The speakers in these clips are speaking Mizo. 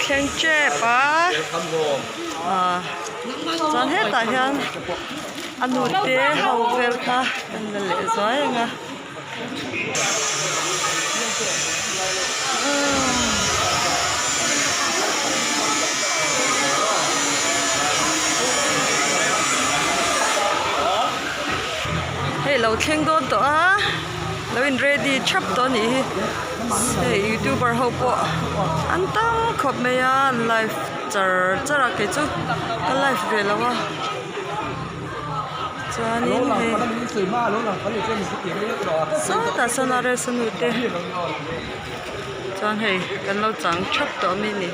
thleng tep a ah chuan hetah hian a nu te ho vel kha an la leh zuai ang a. Hei lo thleng dawn tawh a lo in ready thap tawh a nih hi hei youtuber ho pawh an tam khawp mai a an live char char a kei chu ka live ve lo a chuanin hei sawtah sawn a rest a nu te chuan hei kan lo chang thap tawh a mi ni.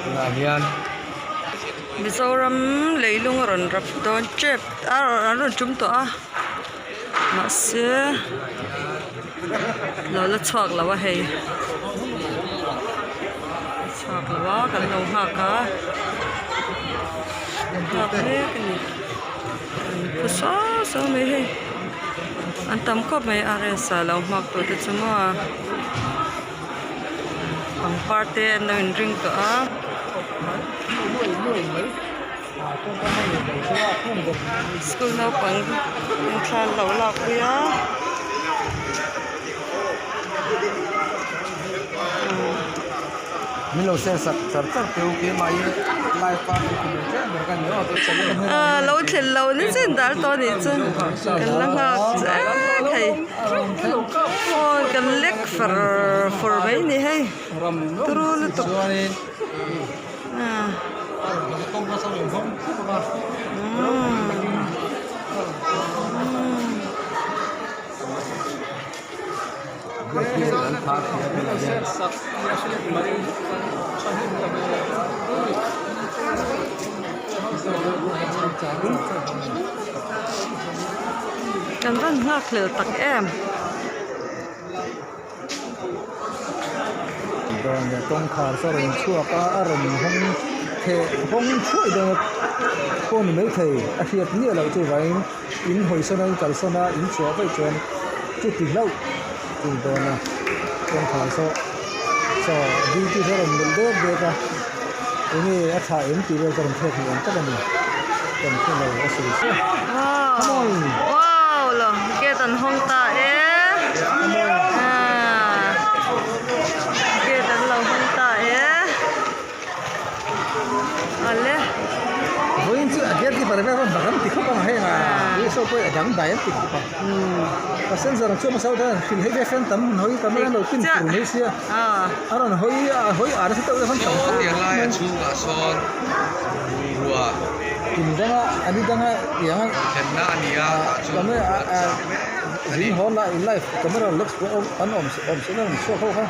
Tunah hian. Mizoram leilung a rawn rap dawn tep a an rawn tum tawh a mahse lo la chhuak lo a hei a chhuak lo a kan lo nghak a nghak mek a ni an phu suau suau mai hei an tam khawp mai RS ah lo nghak tawh te chu maw. Pangpar te an lo inring tawh a. School naupang in thla an lo lakpui a. Min lo share sak char char teh u keimah hi live a min ti ber ber ka ni aw Aaa lo thlen lo ni chen dar tawh anih chu kan la nghak zek hei aw kan lek far fur mai ni hei turu lutuk Kan van nghak hlel tak em. Kawngkhar chu a rawn chhuak a a rawn hawng theh hawng thuai dawn a pawh ni maithei a hriat miah loh chuvangin in hawisawn a in kalsawn a in chhuah vaih chuan chuti hlauh chu ni dawn a kawngkhar saw saw duty saw a rawn melh dek dek a enge a tha em tih vel chu a rawn thlek ni awm tak a ni kan hre lo a sawi se Wow wow lo gate an hawng ta e gate an lo hawng ta e. Ale. Vawiin chu a gate keeper vel rawn bak an ti khawp ang heng a ih saw pawh a dang dai an ti khawp a passenger ang chu hmasa deuh hian hrilh hei ve fan tam hun hawi tam an lo pin fur mai sia a rawn hawi a hawi ar nasa deuh deuh han tam khawp lai a chhungah sawn bungrua kum danga a ni danga tiang a thlenna a ni a tah chuan bungrua an chak mek a ni. Zing haw lah in live camera lek an awm awm se an chhuak ho kha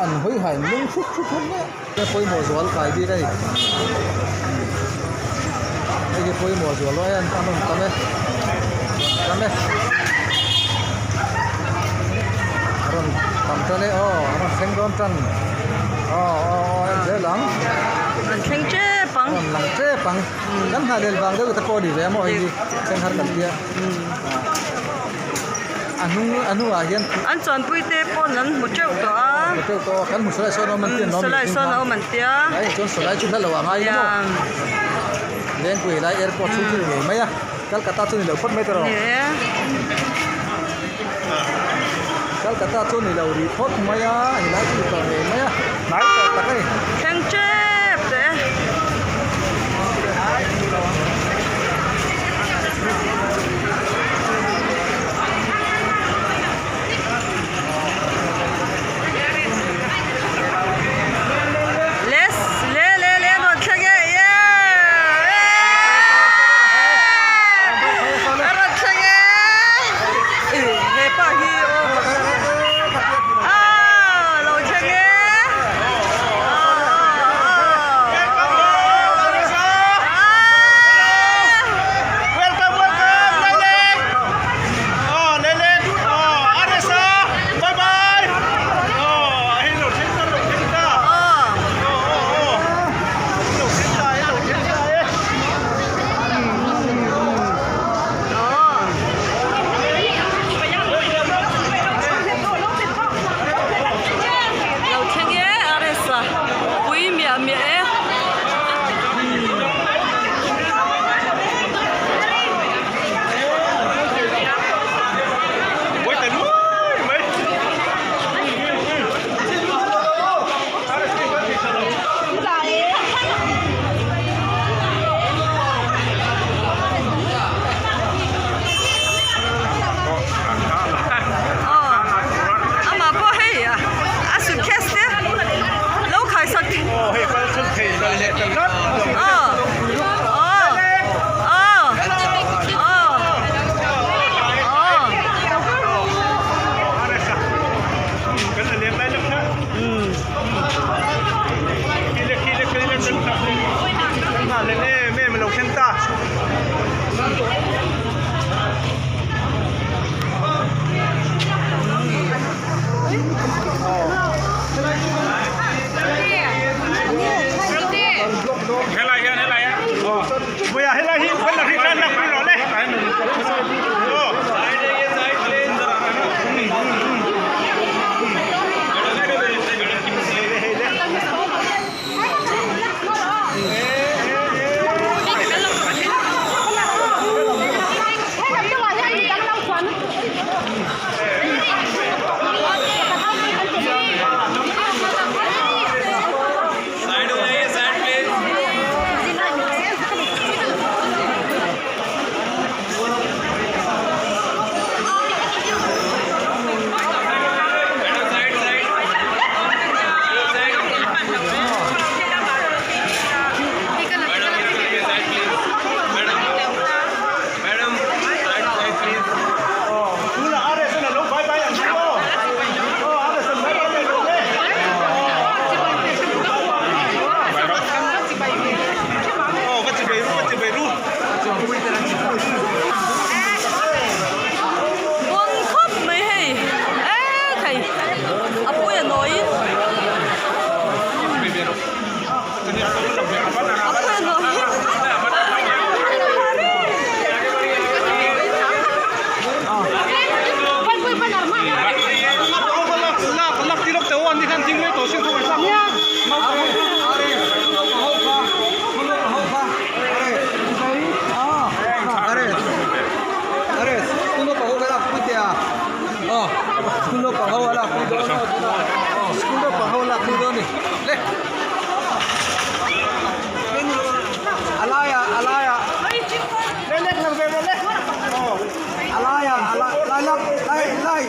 an hawi hai lung thut thut thut mai a. He pawimawh zual kai bik a ni. Hei hi pawimawh zual ruai a an rawn tam e tam e a rawn tam tan e aw a rawn thleng dawn tan aw aw aw en zel ang an thleng tep ang a rawn lang tep ang kan nghah lel vang deuh te pawh a ni ve a maw hei hi thleng har kan tia a hnung a hnungah hian an chuanpui te pawn an hmu teuh tawh a hmu teuh tawh a kan hmu salai sawn a awm an tia salai sawn a awm an tia ai chuan salai chu hla lo a ngai maw lengpui lai airport chhung chu ni ngei mai a Calcutta chu ni lo phawt mai ta rawh Calcutta chu ni lo rih phawt mai a helai chu ni tawh ngei mai a hnai tawh tak a ni thleng tep teh Le le le le rawn thleng e a rawn thleng e hepa hi aw lo thleng e. School naupang ho lak pui dawn a ni. Le. A laiah a laiah. Le lek lang ve le. A laiah a lai lai lai lai.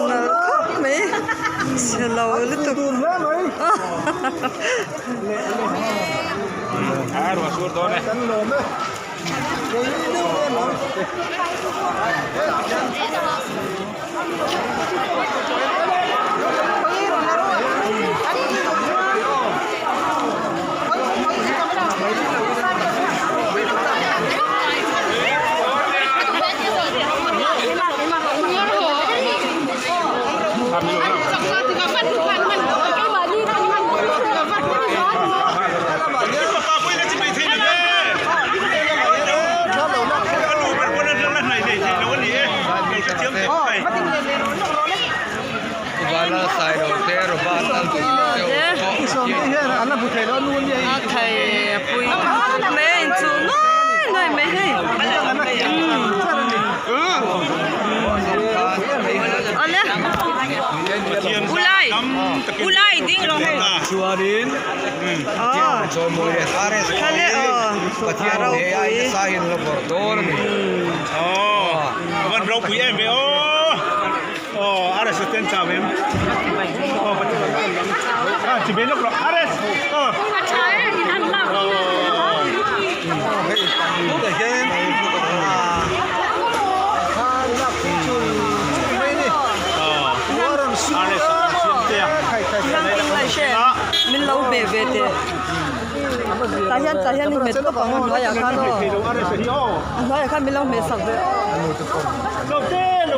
Nalh khawp mai chhelo lutuk A thei a pui khawp mai a inchuh nuai nuai mai hei awle ulai ulai ding rawh hei aw thale aw a ropui Ropui em ve aw. Aw Ares a ten chau em aw ka ti a chi ve lawk rawh Ares aw Min lo be ve teh tah hian tah hian i hmet tawp ang a hnuaiah khan aw a hnuaiah khan min lo hmeh sak ve aw.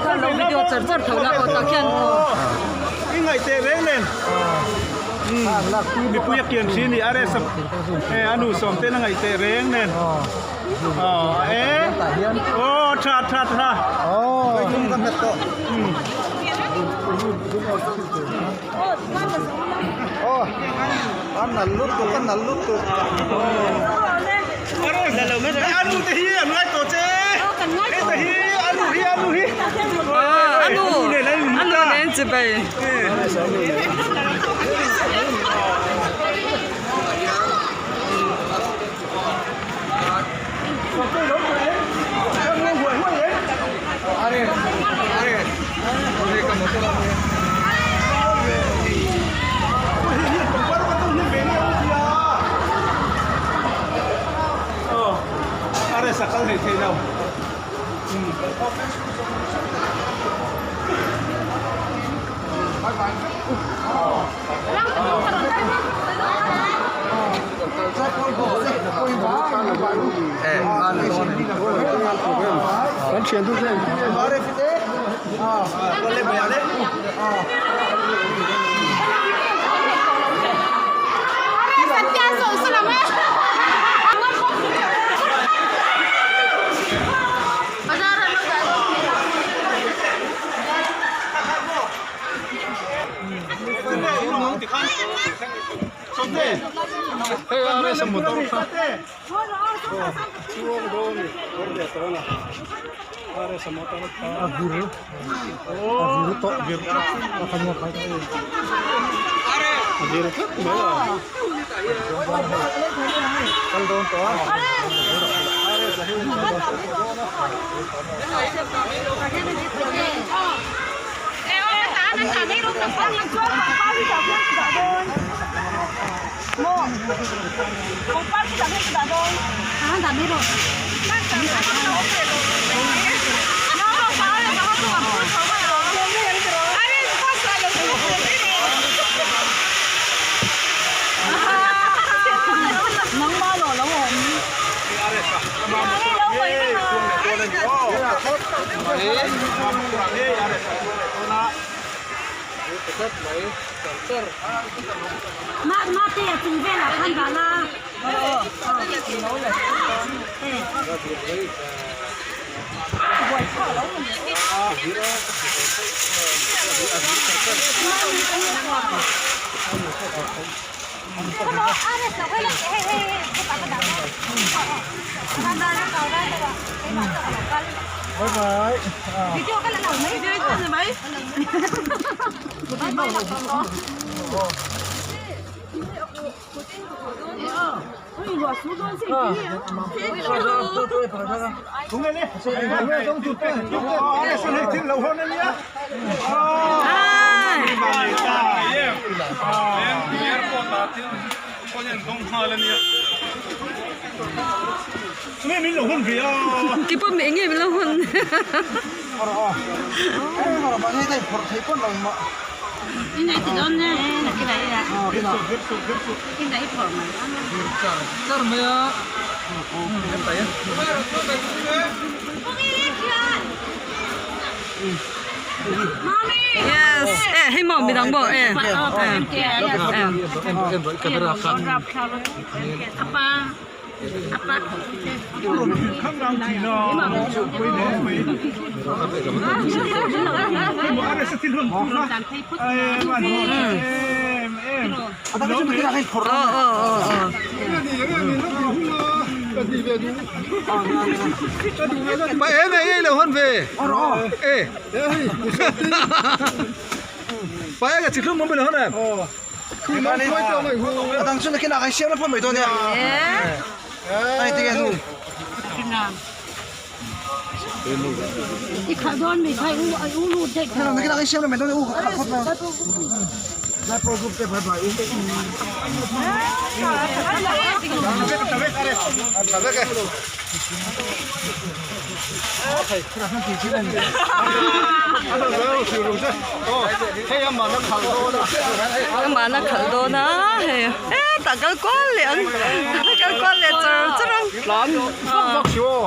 Khan lo video char char tho la aw tah khian aw. I ngaih teh reng nen mipui a kian thin ni RS e a nu sawm ten a ngaih teh reng nen aw e aw tha tha tha Anu te hi an ngai tawh che heta hi anu hi anu hi anu anu nen chibai. ta tlat mai char char. Bye bye. Keipawh mi eng nge min lo hun. Yes eh hei maw midang maw eh Amahna khalh dawn a hei hetah kal kual leh ang kal kual leh char char ang Tlan vak vak si aw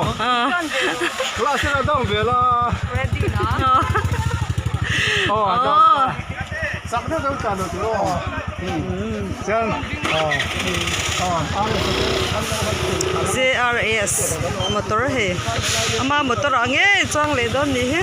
class hi a dang vel a aw a dang ta chak deuh deuh tlan lo tur aw chuan JRS motor hei ama motor ah ngei chuang leh dawn nih hi.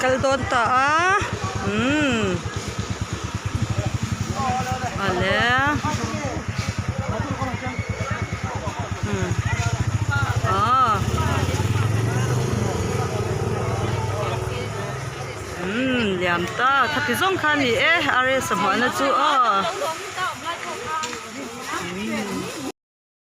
Kal dawn ta a umm awle umm aw umm liam ta khati zawng kha a ni e RS a hmuahna chu aw.